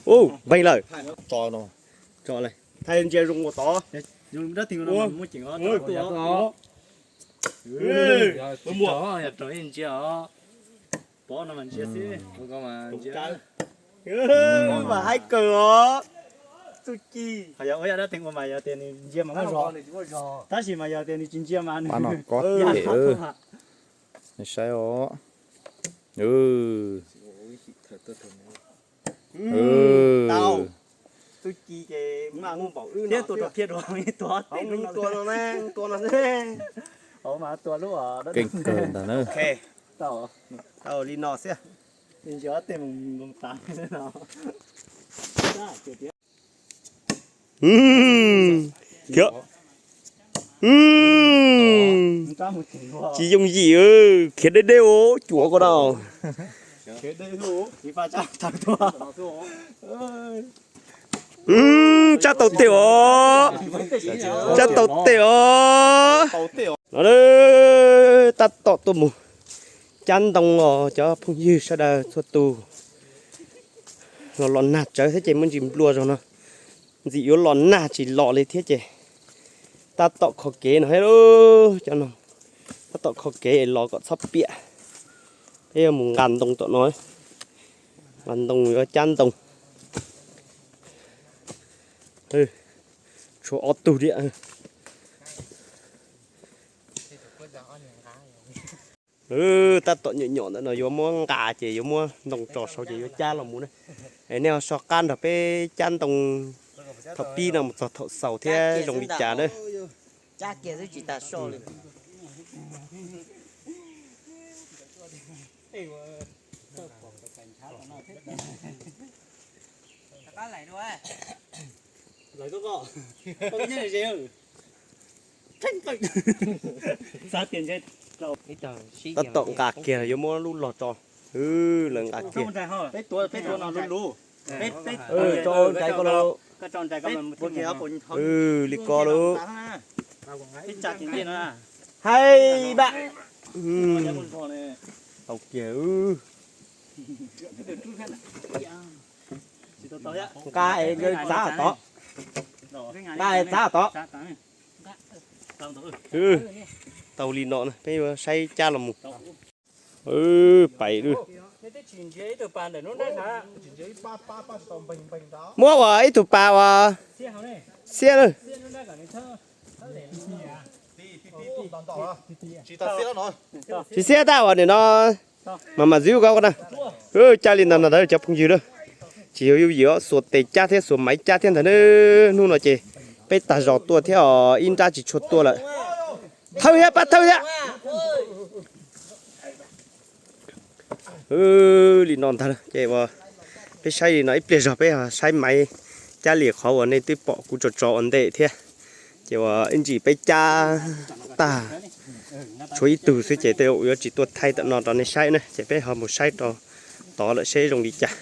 Ub, npeeg lawm. Tso ntsia zoo ua tod. Mas haib kawg os. Txuj ci. Tab sis mas yog tias nws tsis ntsia mas nws saib os. Tau. Txuj ci ces mas muaj npaum wb thiab no tua thiab dua tua no ne, tua no ne. Hauv mas tua lub keej kawg ntag na. Tau li no xwb. Nws ntsib tej mus tav no. Khiav. Tsis yooj yim, khiav deb deb os, cuav ko na. Tsab tau tej os. Tsab tau tej os. No tab tom tuaj mus cab ntoo os cov phooj ywg sawv daws txhua tus. Los los nag tsawv thiab ces muaj ntsis nplua zog no. Ntxim yuav los nag tsis los li thiab ces tab tom kho kev no thiab lauj. Cov no tab tom kho kev los kom txhob piam. Peb yuav mus nqa ntoo tom no. Nqa ntoo yuav cab ntoo. Tshuav ob tug thiab. Tab tom nyuam nyuam ntawm no yuav muab nqa ces yuav muab ntoo tso saud ces yuav cab los mus na. Es nej ho so qab nrog peb cab ntoo thaum pib no mus txog thaum xaus thiab zoo li cas na. Tab tom nqa kiag yuav muab lub log tso. Lawv nqa kiag. Tso ntsais ko lauj. Li ko lauj. Haib npam. Tau kiag. Nqa es txav tod. Nqa es txav tod. Tau li no peb yuav saib cab los mus. Pais lawm. Muab uas ib tug pas uas xiab na. Tsis xiab tab uas nim no mas mam zwb ko na. Cab li ntawd no ntag cov phooj ywg na. Tsis yog yooj yim, xuas tes cab thiab xuas maiv cab thiab ntag na. Hnub no ces peb tag zos tuaj thiab os, ib nrab tsis tshua tuaj lawm. Thawb thiab, pab thawb thiab. Li no ntag ces peb saib li no ib pliag zog peb saib maiv cab li qhov uas nej twb pom kuv tso tso ua ntej thiab. Ces uas ib ntsis peb cab tag tshuav ib tug xwb ces tej zaum yuav tsis tuaj thaij tom no rau nej saib na, ces peb ho mus saib rau tod lawm seb zoo li cas.